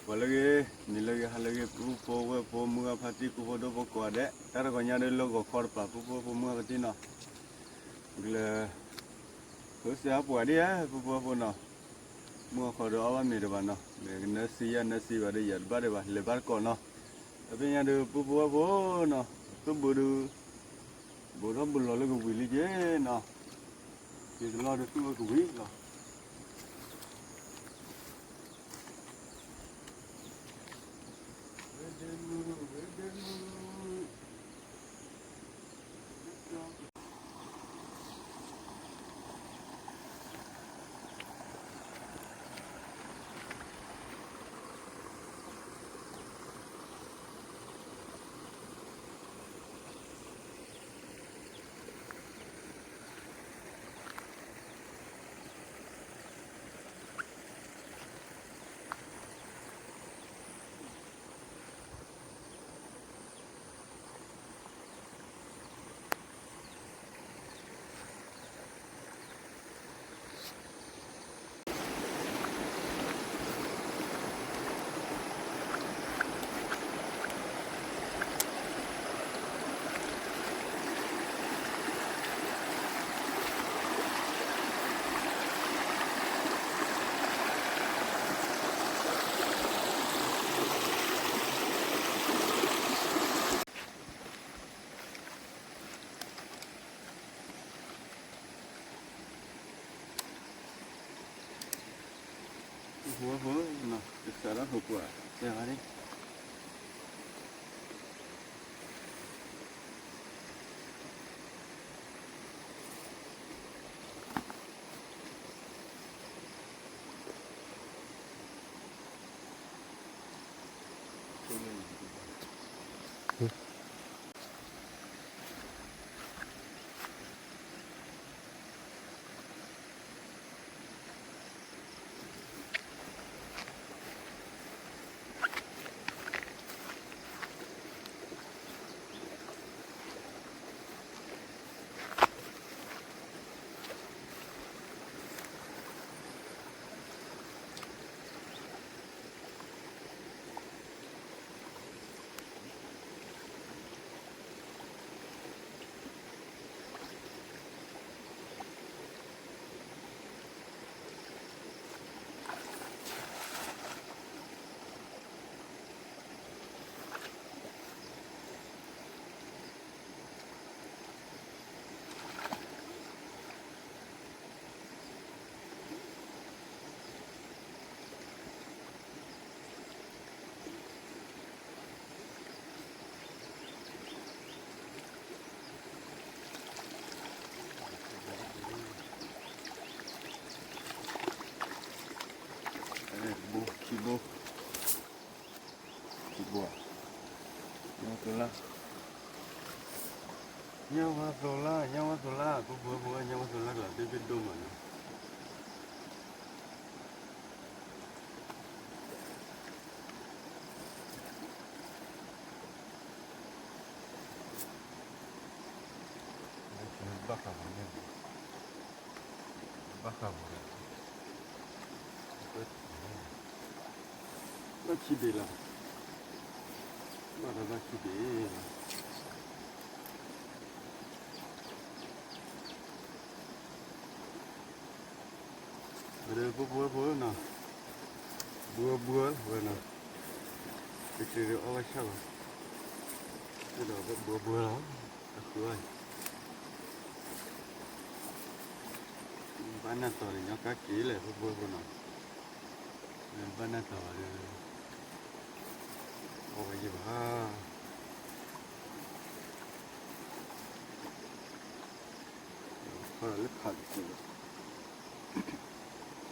ဂီၤလၢအဂ့ၤ, နံၤလၢအဂ့ၤ, ဟါလၢအဂ့ၤ, ပုၢ်ဖိဝဲၢ်ဖိ မုၢ်ဂၢ်ဖါတံၢ် ကိးဖိဒိၣ်ဖိကိးဂၤဒဲး, တၢ်တဂီၤညါဒီးလၢဂီၤခီတပၤ ပုၢ်ဖိဝဲၢ်ဖိ မုၢ်ဂၢ်ဖါတံၢ်နီၤ, ကလဲၤ ဃုစဲးအပှၤဒ်ဧါ ပုၢ်ဖိဝဲၢ်ဖိနီၤ, မုၢ်ဂီၤခီဒီးအီၣ်ဘၣ်မ့ၤတဘၣ်နီၤ, မ့ၢ်ကနၢစံယဲၢ်နၢစံဘၣ်ဒီး ယၤတဘၣ်ဒံးဘၣ် လဲၤဘၣ်တကိးနီၤ, အသ့ၣ်ညါဒီး ပုၢ်ဖိဝဲၢ်ဖိနီၤ, သူၣ်ဘုဒုး ဘူးထီၣ်ဘူးလီၤလၢကဝံၤလံက့နီၤ, က့ၤတလီၢ်ဒီးသူၣ်ဝဲကဝံၤလီၤ. ဖိဖိနီၤ ကစးထီၣ်ဟိပှၤ တဲဝဲဒၣ် ဘိ ခံဘိ ခံဘိ ညၣ်ဝဲသိလၢ် ညၣ်ဝဲသိလၢ် ညၣ်ဝဲသိလၢ် ပုၢ်ဖိဝဲၢ်ဖိ ညၣ်ဝဲသိလၢ် ကလီၤတ့ၢ်ဘ့ၣ်ဒိၣ်မးန့ၣ် ဘၣ်ဃးမးန့ၣ် ဘၣ်ဃးမး ဘၣ်ခံဘ့ၣ်လီၤ ဘၣ်ဒီးဘၣ်ခံဘ့ၣ်လီၤ ဒီးပုၢ်ဖိဝဲၢ်ဖိနီၤ ဘှၢဘှၢဝဲနီၤ တချုးဒီးအီၣ်ဘၣ်ဆၣ်ဘၣ် ဒီးဘှၢဘှၢလီၤ အဃုအီၣ် ဘၣ်နၢ်တီၤဒီးညီကါက့ၤလဲၣ် ပုၢ်ဖိဝဲၢ်ဖိနီၤ ဘၣ်နၢ်တီၤဘၣ်ဒီး အီၣ်ဝဲယံၤဘၣ် ခီဒီးလၢဖးတစဲးလီၤ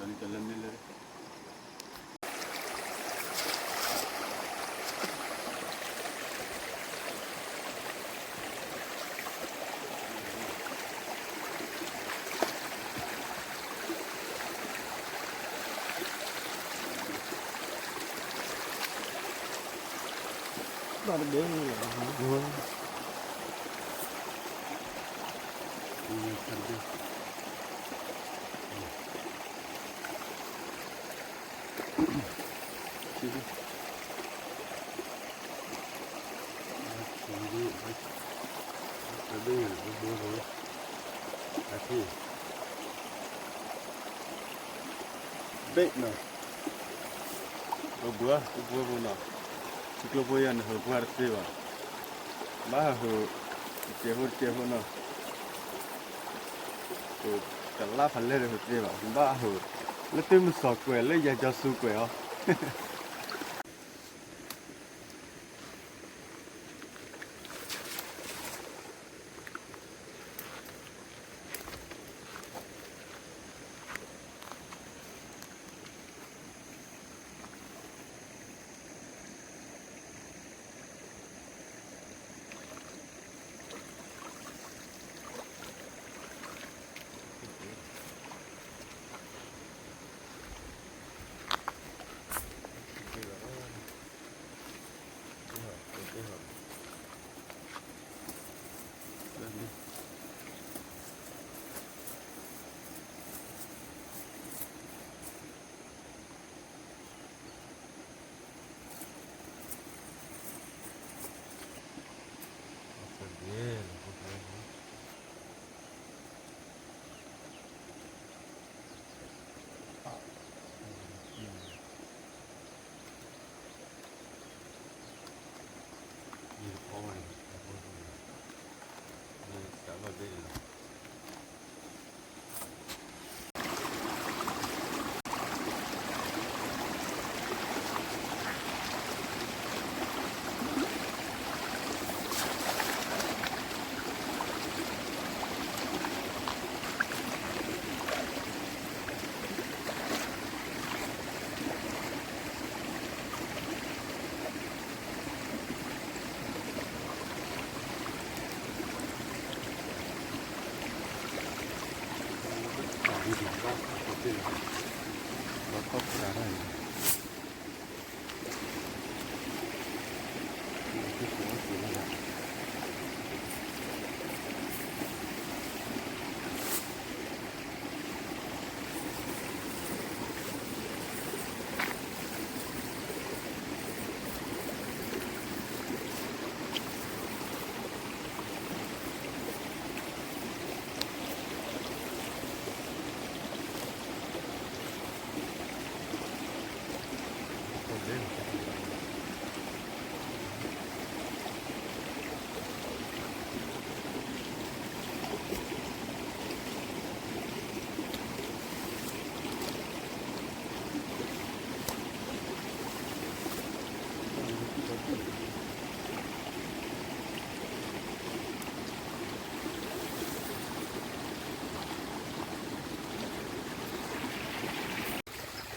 တၢ်လၢမ့ၢ်လၢ ဘၣ်တဘ့ၣ် ဘၣ်တဘ့ၣ် ခံဘ့ၣ် ဘ့ၣ်ယိၤန့ၣ် ဘိဘိဖိ, အထံၣ် ဘ့ၣ်နီၤ, ဘိဘိ ဘိဘိဖိနီၤ, ထံကျိဖိယၤန့ၣ် ဟၢဖှိၣ်တသ့ဘၣ်, ဘၣ်ဟၢ တကဲဖိတကဲဖိနီၤ, တလါဖးလဲၢ်ဒီးဟၢတသ့ဘၣ်, ဘၣ်ဟၢ လၢသုးမုၢ်စီၤကွဲး လၢယၤကၠီဆူကွဲးအီၤ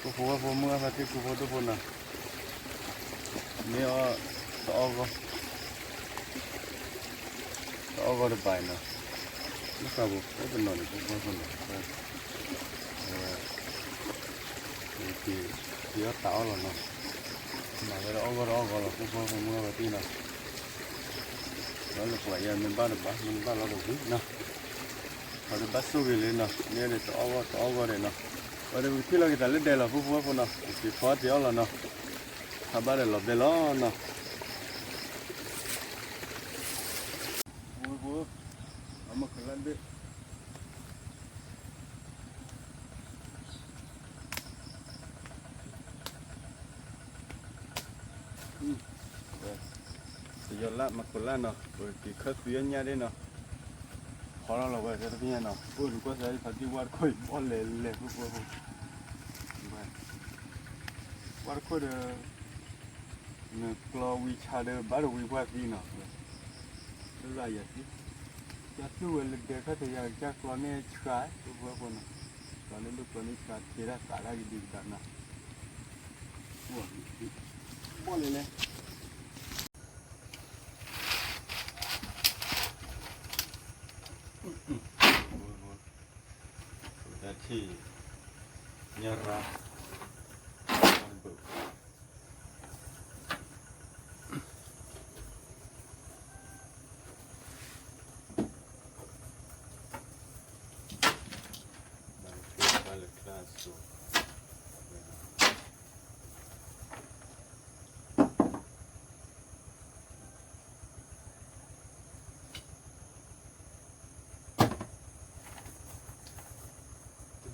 ဖိဖိဝဲဖိမုၣ်အဖါတံၢ် ဖိဖိဒိၣ်ဖိနီၤ, မ့ၢ်အီၣ်တအီၣ်ဂီၢ် တအီၣ်ဂီၢ်တဘၣ်နီၤ, လၢသးပူၤအိၣ်တနီၤန့ၣ် ဖိဖိဖိနီၤ, အဝဲ က့ၤအီၣ်တၢ်အီၣ်လီၤနီၤ, မၤဝဲဒၣ်အီၣ်ဂီၢ်တအီၣ်ဂီၢ်လီၤ ဖိဖိဖိမုၣ်အဖါတံၢ်နီၤ, ဒီးလၢပှၤယၤမ့ၢ်ဘၣ်တဘၣ် မ့ၢ်တဘၣ်လီၤတဝံၤနီၤ, အဝဲဒၣ်ဘၣ်ဆိၣ်ဂ့ၤလံနီၤ, မ့ၢ်ဒ်တအီၣ်ဂီၢ်တအီၣ်ဂီၢ်ဒဲးနီၤ, အဝဲဒၣ်ပကထံၣ်လီၤက့ၤသးလၢဒဲးလီၤ ဖိဖိဖိနီၤ, ပက့ၤဖီအီၣ်တ့ၤအီၣ်လီၤနီၤ, ခါဘၣ်ဒီးလီၤဘဲလီၤနီၤ. ဖိဖိ အမ့ၢ်ကလၢဘ့ၣ် ပယီၤလၢမၤခိၣ်လၢနီၤ, ပက့ၤခၢၣ်သံအညၣ်ဒၣ်နီၤ, ဖီလီၤလီၤဝဲတသ့ၣ်ညါနီၤ, အိၣ်နကွၢ်စၢ်ဖါတံၢ်ဝါတခိၣ်အံၤ ဘီၣ်လဲၤလဲၤဖိဖိဖိ, ဝါတခိၣ်ဒီး နကျီဝံၤဆါဒီး ဘၣ်တဝံၤပှၢ်သံနီၤ, လၢယၤသံ, ကသူၣ်ဝဲလၢဒဲခါတယၤ ကကျီန့ၢ်ဆှါ ဖိဖိဖိနီၤ, ကျီန့ၢ်ဒိၣ်ကျီန့ၢ်ဆှါ ကဲဒၣ်သးဒၣ်ကဒံကဒါနီၤ, ဘီၣ်လဲၤလဲၤ တထံၣ် ညၣ်ရၣ် ဘၣ်ဘုး ဘၣ်လၢကျါစိၤ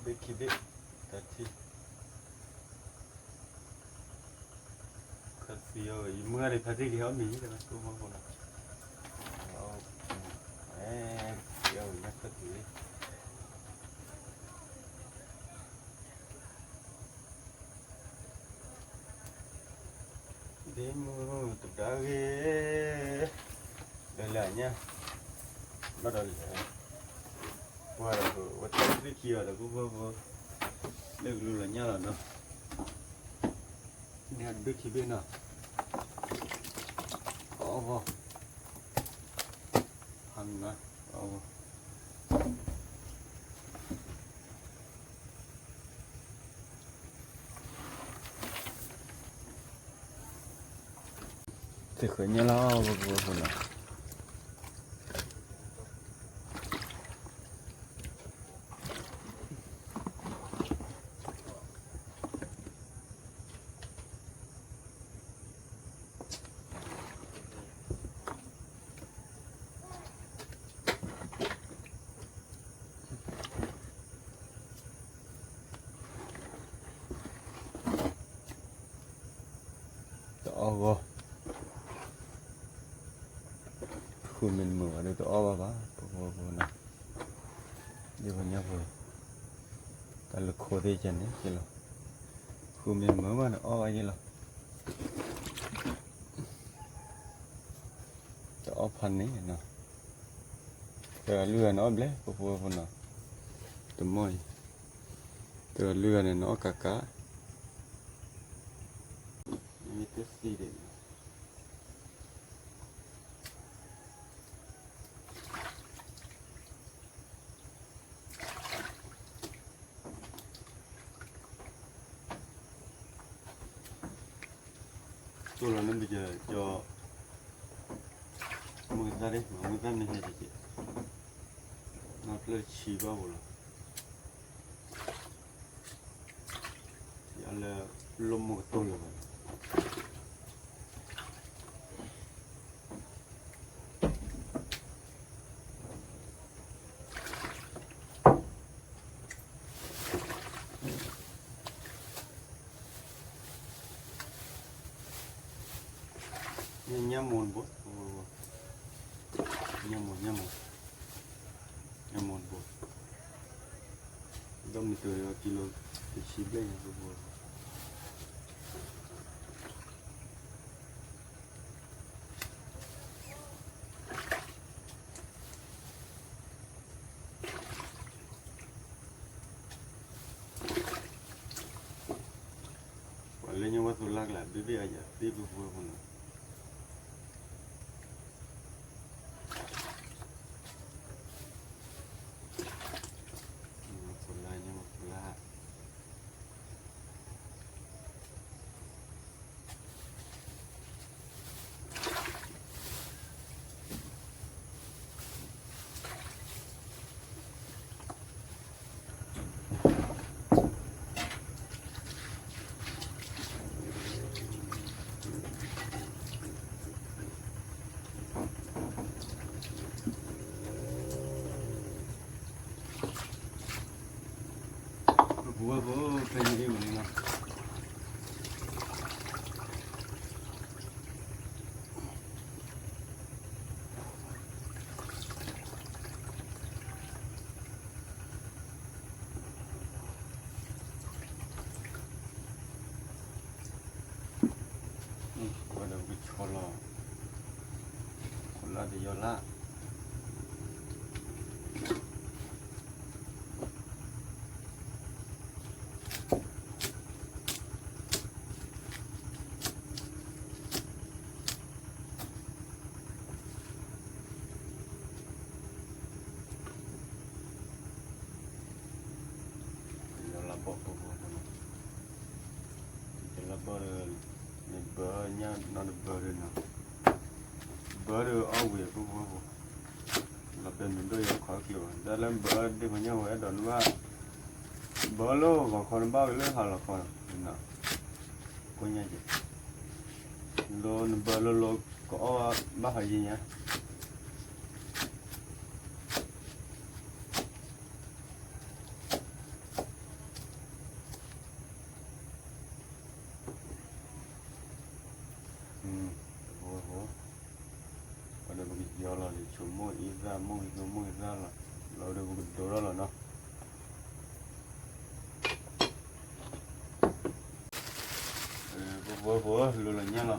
ဘ့ၣ်ခံဘ့ၣ်, တၢ်ထံၣ်, ခါသံအီၤ ယမုၢ်ဂၤန့ၣ် ဖါတံၢ်ကဟဲအီၣ်မ့ၤယံၤလီၤ ကိၢ်မီၢ်ဖိလီၤ, အဝဲ ကဟဲအီၣ်ဝဲညၣ်ခါသံ ဒ့မုၢ်တဒါဂ့ၤ, ဒီးလၢညါ, ဘၣ်ဒီးလဲၤ, ပှၤဒီး ဝဲတၢ်သ့ၣ်ခံဂၤဒီး ပှၤပှၤပှၤ, လၢကလူလီၤညါလီၤနီၤ, န့ၣ်ဒုးခံဘ့ၣ်နီၤ, အီၣ်ဂီၢ်, ဖးနၤ, အီၣ်ဂီၢ် သ့ၣ်ဃၢၤညါလီၤ ပဖိဖိလီၤ. တအီၣ်ဂီၢ်, ဃုမ့ၢ်တမုာ်ဘၣ်ဒီး တအီၣ်ဘၣ်ဘၣ် ပဖိဖိနီၤ, ဒ်ပှၤညါဖိ, တၢ်လူၤခိၣ်သ့ၣ်ကဲန့ၣ်က့လီၤ, ဃုမ့ၢ်တမုာ်ဘၣ်န့ၣ် အီၣ်ဘၣ်ယ့လီၤ. တအီၣ်ဖးန့ၣ်နီၤ, တဂၤလွံၢ်ဂၤန့ၣ်အီၣ်ဘျဲၣ် ပဖိဖိနီၤ, တမီၢ်အံၤ, တဂၤလွံၢ်ဂၤန့ၣ် နအီၣ်ကးကး, မ့ၢ်တသံဒံး တိၢ်လီၤန့ၣ် ပကကၠီ, မုၢ်ကသၣ်ဒ် မုၢ်ကသၣ်မ့ၢ်ဟဲကဲကဲ, နီၢ်ဖျၢၣ်ဆံဘၣ်ပူၤလီၤ, ယလၢ လိၣ်မုၢ်ကတိၢ်လၢၤဘၣ် ညၣ်မိၢ်တဘိ, ညၣ်မိၢ်, ညၣ်မိၢ်, ညၣ်မိၢ်တဘိ, ဒီးမ့ၢ်တကံလိၤ တဆံဘျဲၣ်ညါတဘိ ပှၤလၢညါဝဲသိလါကလး ဘ့ၣ်ဘ့ၣ်အယၤသ့ပူဖိဖိနီၤ, သိလါညါဝဲသိလါ ပပူၤဝဲဖိ ဖဲန့ၣ်အံၤဝဲန့ၣ်လီၤ. ဝဲဒီးပကဆီလီၤ, ခိၣ်လၢတယီၤလၢ ယလၢဘီၣ်ဖိဖိဖိနီၤ, ယလၢဘီၣ်ဒီး နဘၢညၣ်နီတဘၢဒီးနီၤ, ဘၢဒီးအီၣ်ဝံၤဖိဖိဖိ, လီၤပဲာ်မုၢ်ဒိၣ်ယီၤခီကျိၤဘၣ် တၢ်လၢဘၢဒ့ၣ်ဖိညၣ်ဖိအဲၣ်ဒိးနဘၣ်, ဘၢလၢဂီၤခီနဘၣ်ဝံၤလၢဟါလီၤခီနီၤ, ကိၣ်ညါက့ၤ, လၢနဘၢလၢလၢကအီၣ်ဘၣ်ဟးယံၤညါ ပှၤလၢညါဝဲသိလါကလး ဘ့ၣ်ဘ့ၣ်အယၤသ့ပူဖိဖိနီၤ, သိလါညါဝဲသိလါ တဘိဘိ, အဒီးပကယီလီၤလံ ဆိမိၣ်အံသၣ် မိၣ်အံသၣ် မိၣ်အံသၣ်လီၤ, လီၤဒီးပကဒိထီၣ်လီၤနီၤ. ပဘိဘိ လိၤလီၤညၣ်လီၤ.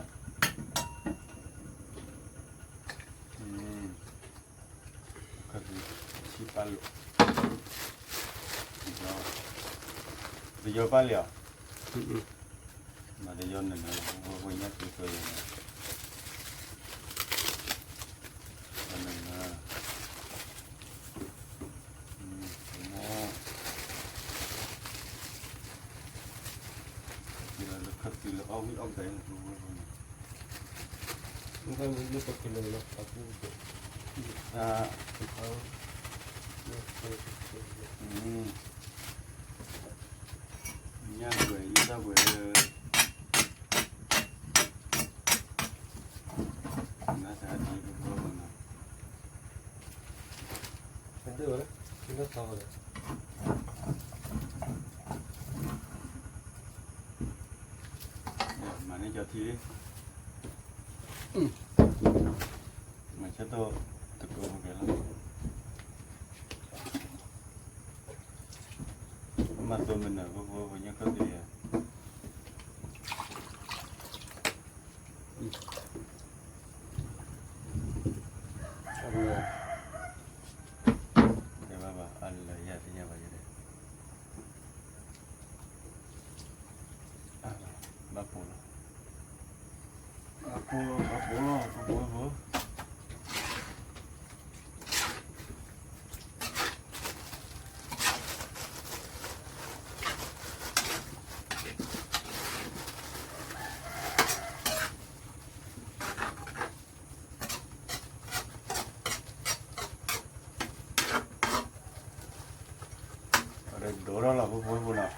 ခီၣ်သံဆံၣ်ပာ်လိာ်, တယီပာ်လံဧါ, မၤတယီန့ၣ်လီၤ ပဘိဘိညၣ်သုသိလီၤ, န့ၣ်လီၤ, ခီၣ်သံလၢအီၣ်ဝံၣ်အီၣ်ဘဲလီၤ ပဘိဘိန့ၣ် ညၣ်ကွဲးအံသၣ်ကွဲးလၢ နါစၢ်ဒ်ပဘိဘိနီၤ မၤန့ၢ်ကၠီထံလံ, မၤဆၢထၢၣ်တကိးဖိကဲလီၤ, မၤသိမ့ၢ်နၢ် ပဘိဘိညၣ်ခီၣ်သံယါ ကဲဘၣ်ဘၣ် အလၢယၤသ့ၣ်ညါဘၣ်ယဲဒၣ်, ဘၣ်ပိာ်လီၤ, ဘၣ်ပိာ်လီၤ ဘၣ်ပိာ်လီၤ ပဘိဘိ ဒိၣ်ထီၣ်လီၤ ပဖိပဖိနီၤ,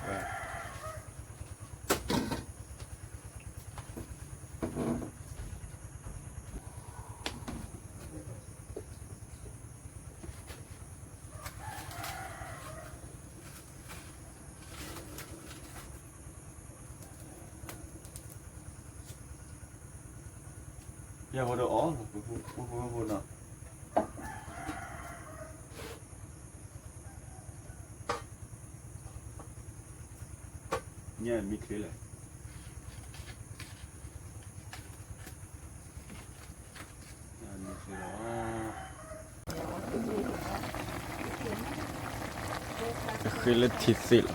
ယဲၢ်ဖိဒီးအီၣ် ပဖိပဖိနီၤ, ညၣ်မံချ့လဲၣ် တဃ့လၢထ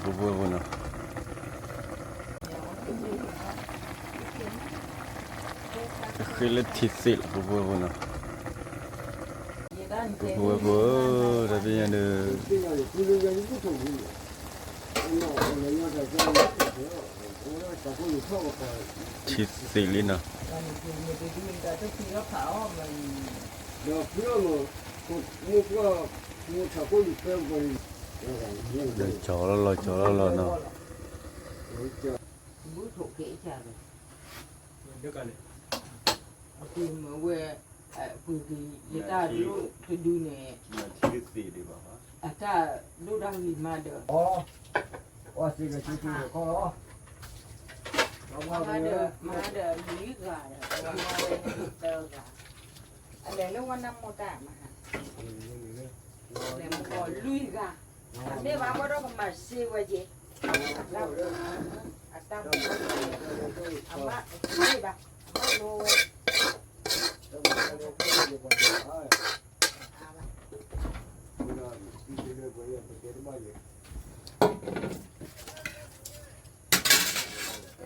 ံသ့ၣ်လီၤ ပဖိပဖိနီၤ, တဃ့လၢထံသ့ၣ်လီၤ ပဖိပဖိနီၤ, ပဖိပဖိ တၢ်သ့ၣ်ညါဒီး ထံသ့ၣ်လံနီၤ, လီၤကၠီလီၤလီၤ ကၠီလီၤလီၤနီၤ, အဝဲ ပှ့ၤက့ၤယတၢ်ဒိၣ်တဒုန့ၣ် အတၢ်ဒိၣ်တၢ်ဂ့ၤမးဒီး မၤဒီး မၤဒီးလွံၢ်ဂၤဒီး အဝဲမၤဝဲသၢဂၤ, အလဲၤလၢဝဲနၢ်မိၢ်တၢ်မး, လဲၤမၤကီးလွံၢ်ဂၤ, အမ့ၢ်ဘၣ်ဘၣ်ဒီးကမၤစ့ဝဲက့ၤ, အတၢ်မၤ အမၤတသ့ဘၣ်, အမၤလိဝဲ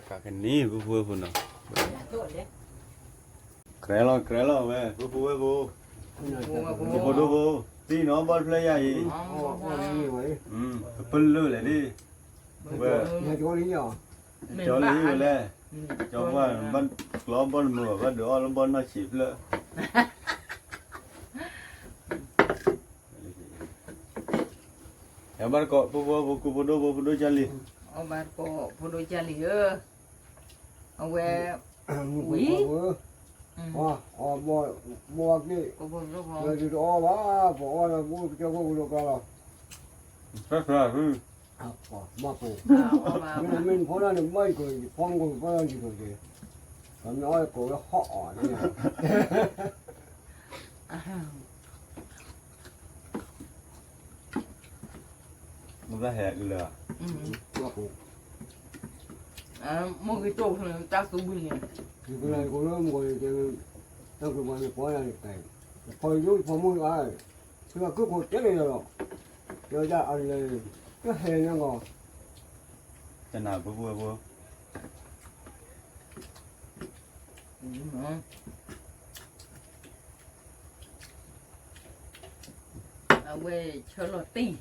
ကကန့ၢ် ပဖိဝဲၢ်ဖိနီၤ, ကြဲလီၤ ကြဲလီၤဝဲ ပဖိဝဲၢ်ဖိ, ပဖိဒိၣ်ဖိ, သံနီၤ ဘီတဖျၢၣ်ယၤအံၤ, ပလၢၢ်လဲၣ်ဒ်, ဝဲ, ကၠီလံဝဲလဲၣ်, ကၠီဝဲ, ဘၣ်ကျီဘီတမုာ်ဘၣ် ဘၣ်ဒုးအီၣ်လၢဘီနီၢ်ဆံးဖျၢၣ် အဘၣ်တကိး ပဖိဝဲၢ်ဖိ ကူဖိဒိၣ်ဖိ ဖိဒိၣ်ကၢ်လံ, အဘၣ်တကိး ဖိဒိၣ်ကၢ်လံဧၢ, အဝဲ, ဝံၤ, အီၣ်ဘီက့ၣ်, ပအီၣ်ဘၣ် ပအီၣ်လၢပကၠီဖိကလိၤကါလီၤ, ဘၣ်ပူၤ, မ့ၢ်နဖီလာ်န့ၣ် ဘၣ်ယကီး ယဖီမ့ၢ်ကီး ဘၣ်ယကီးက့ၤ ပမ့ၢ်အီၣ်ကိးဝဲဟီၣ်အီၤန့ၣ်, မ့ၢ်ဂ့ၤတိၢ်ဖဲန့ၣ် တၢ်သူဘုန့ၣ်, ယကလၤယကိးလၢမုၢ်ဂီၤန့ၣ်, တၢ်ကပၤန့ၣ် ပှၤယၤန့ၣ်, ဖီယိဖီမိၢ်အါ, သုကခိၣ်တဲလၢယၤလီၤ, တဲဝဲဒၣ်အလဲၤ, တဟဲန့ၣ်ဂီၤ, တနၢ်ပူၤပူၤပူၤ အဝဲဆၢလီၤတံၢ်,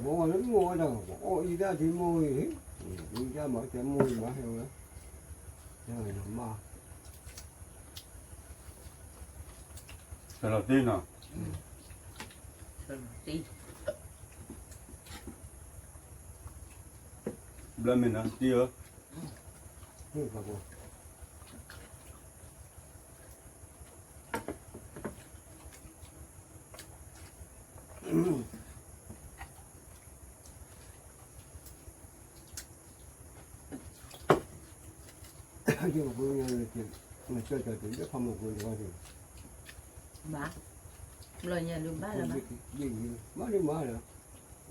ဘီလၢမိၢ်ဝဲဒၣ်, အီၣ်အံၤဒၣ်ဒ်မိၢ်ဝဲ, အံၤဒၣ်မၤကဲမိၢ်ဝဲမၤဟဲဝဲ, မၤ, ဆၢလီၤတံၢ်နီၤ, ဆၢလီၤတံၢ်, ဘျၢမ့ၢ်နီၤ တံၢ်ဧၢ, မၤ, ဘျီညါဒုးဘၣ်လၢၤဘၣ်, မၤဒုးမၤလၢၤ,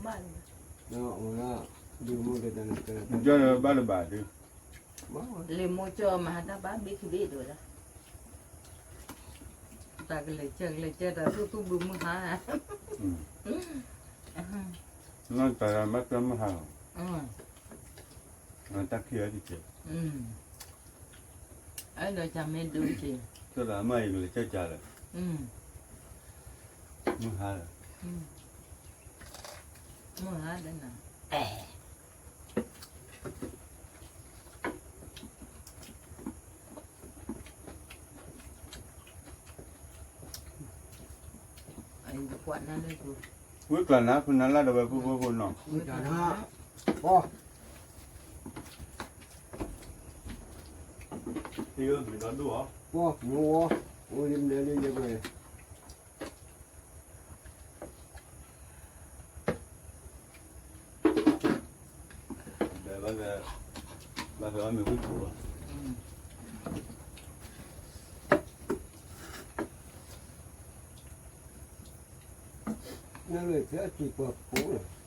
မၤလၢၤ, ဘၣ်လၢၤဘၣ်ဒုး, လံာ်မိၢ်ကၠီမၤဟးတၢ်ဘၣ်ဘ့ၣ်ခံဘ့ၣ်ဒိၣ်ဒၣ်, တၢ်ကလဲၤကၢကလဲၤကၢတၢ်သူၣ်သူၣ်ဘုမုၢ်ဟါ, နီၢ်တၢ်ဘၣ်ကၢမုၢ်ဟါလီၤ, တၢ်ခံဂၤတက့ၢ်, အဲၣ်ဒိးကမ့ၢ်ဒိက့ၢ်, ကၢ်လၢအမၢ်အံၤကလဲၤကၢကၢလၢ, မုၢ်ဟါလီၤ, မုၢ်ဟါလီၤ, ဝံကျၢ်နၤ ဖုနၤလၢတဝဲပူဖိဖိနီၤ, ဝံကျၢ်နၤ, ပှၤ, ပှၤ, မ့ၢ်ဝဲ, အိၣ်လံမနုၤလံယဲၢ်ပှဲၤ ဘၣ်ဖဲအီၣ်မ့ၤဝံၣ်ထူၣ်လီၤ, နၢ်လၢဖဲအစံၣ်ပှၤဖိလီၤ,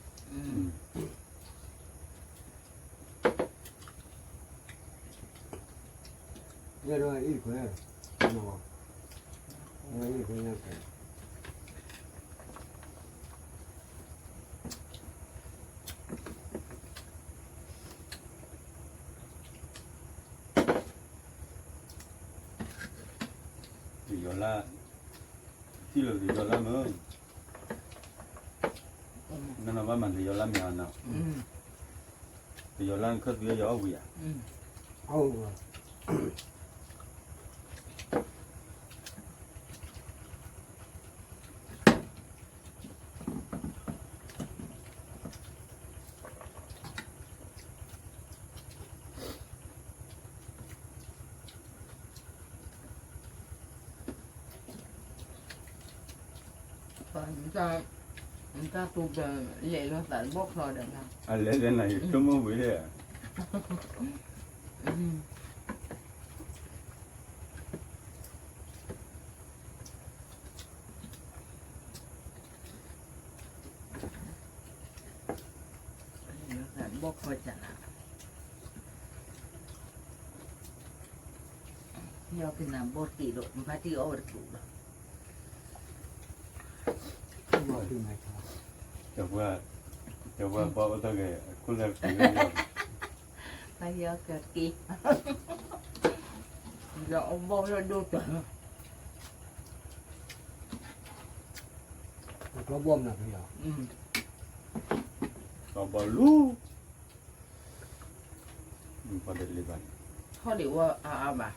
ယဲဒၣ်အံၣ်ခွဲး, အံၣ်ခွဲးညါကဲ ယီၤလၢ, ထံၣ်လၢယီၤလၢမုၢ်, နနီၢ်ဘၣ်မၤနယီၤလၢမ့ၢ်အီၤနီၤ, ယီၤလၢနခၢၣ်သံယီၤအီၣ်ဝံၤဧါ, နတၢ်တူၢ်ဘၢလဲၤလီၤသးတဘီၣ်ချီဒီး, အလဲၤလဲၤနၤ ယဆိကမိၣ်ဝံၤလဲၣ် ဘီၣ်ခီကနၤ, ယီၤကနၤဘီၣ်တ့ၢ်ဒီး နဘၣ်တ့ၢ်အီၣ်ဝဲတကျိၤလီၤ, ကပှၤဘီၣ်အိၣ်တၢ်ဂဲၤ ခိၣ်လၢက့ၤ, ဘၣ်ယီၤကက့ၤ, ယီၤအဘီၣ်လၢဒိၣ်တၢ် ကျီဘီမနုၤဖဲယီၤ, ကျီဘီလူၤ, ထီၣ်ဒံးဝဲအါအါဘၣ်,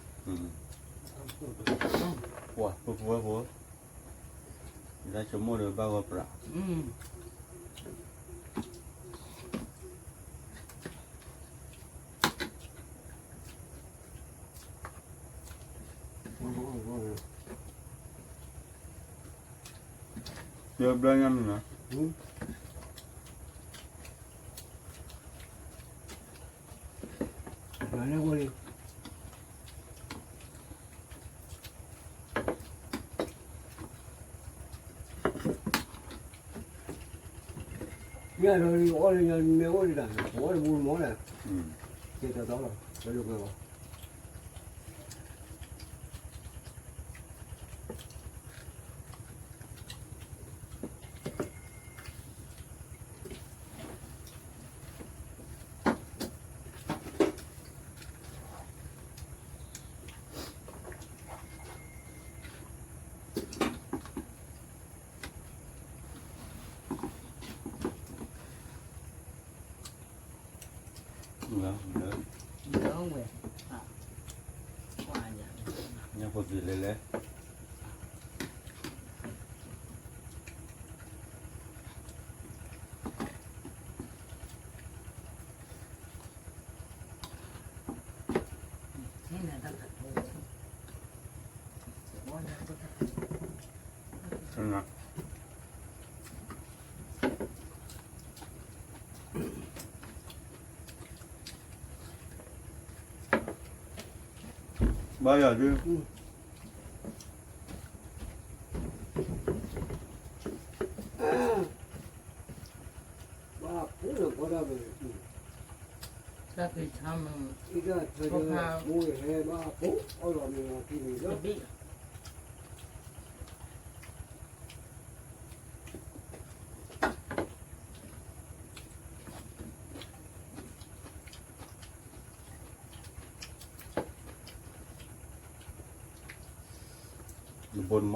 ပှၤဖိဖိဝဲဖိ, ယတၢ်ဆိကမိၣ်ဒီးဘၣ်ဂီၤပြး အ တဘျီညါမ့ၢ်နီၤ, မ့ၢ်ဒီးအီၣ်လၢညါမ့ၢ်အိၣ်ဒံးတၢ် အီၣ်တဘူမီၢ်လဲၣ်, ကဲတတီလီၤ ပလိာ်ကွဲဘၣ်. ဝဲ, ညၣ်ဖိသ့လဲၣ်လဲၣ်. ဘၣ်ယၤဒုး, ဘၣ်ဖိလၢကီၢ်ဒၣ်ဝဲ, တၢ်ဖံးဆါမ့ၢ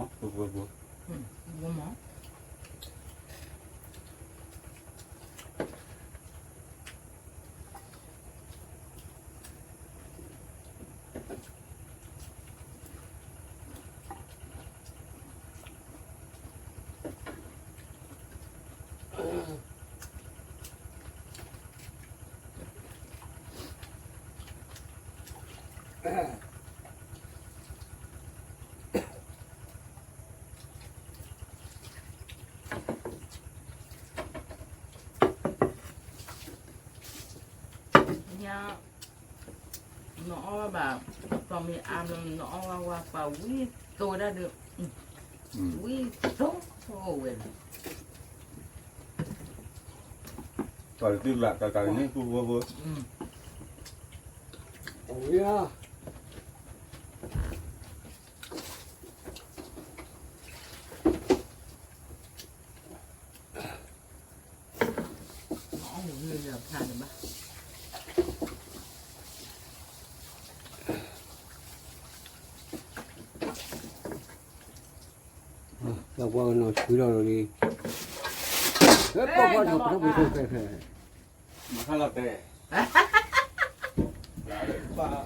်, တဘ့ၣ် ဘိမး, ဘိမး. ညါ, နအီၣ်ဘၣ်, တီမ့ၢ်အါဘျီနအီၣ်ဝဲဝါပှၤဝံသိဒၣ်ဒီး, ဝံသိဝဲလီၤ. ပှၤတသ့ၣ်ဘၣ်တၢ်တၢ်န့ၣ် ပူဖိဖိ, အဝဲ တၢ်ကွၢ်ကနီၤဆှံလီၤလီၤလံ, ပှၤပှၤထီၣ်ပထီၣ်ပူၤဖဲဖဲ, မၤခါလီၤတဲာ်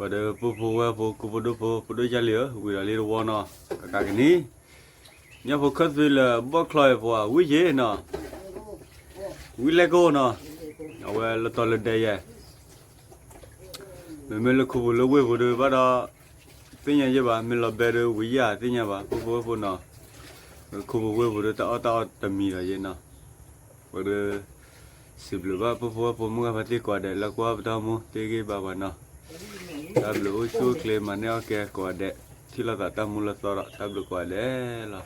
ဝဲဒီးပူဖိဝဲၢ်ဖိ ကိးဖိဒိၣ်ဖိ ဖိဒိၣ်ယါလံဧၢ, ဝံၤဒီးလံတဝီနီၤ, ကကးကနံၤ, ညၣ်ဖိခၢၣ်သွံလၢဘီၣ်ချီအံၤပှၤဝံက့ၤနီၤ, ဝံလဲၣ်ကိၣ်နီၤ, အဝဲလၢတီလၢဒဲယဲၢ်, မ့မ့ၢ်လၢခိပူၤလၢဝ့ၢ်ပူၤဒီးဘၣ်ဒီး သ့ၣ်ညါယဲၢ်ဘၣ်, မ့ၢ်လီၤဘဲဒီးဝံယဲၢ်သ့ၣ်ညါဘၣ်, ပူဖိဝဲၢ်ဖိနီၤ, ခိပူၤဝ့ၢ်ပူၤဒီးတၢ်အီၣ်တၢ်အီတမံၤဒီးယဲၢ်နီၤ, ဝဲဒီး စံးဘျုးဘၣ်ပူဖိဝဲၢ်ဖိမုၢ်ဂၤဖါတံၢ်ကိးဂၤဒဲး လၢကွၢ်ပတၢ်မူတ့ၢ်ဂ့ၢ်ဘၣ်ပှၤနီၤ, တၢ်ဘျုးအိၣ်ဆူၣ်အိၣ်ချ့မၤန့ၢ်အီၣ်ကဲကိးဂၤဒဲး, ထံၣ်လိာ်သးတၢ်မူလၢသီဒီး တၢ်ဘျုးကိးဂၤဒဲးလီၤ.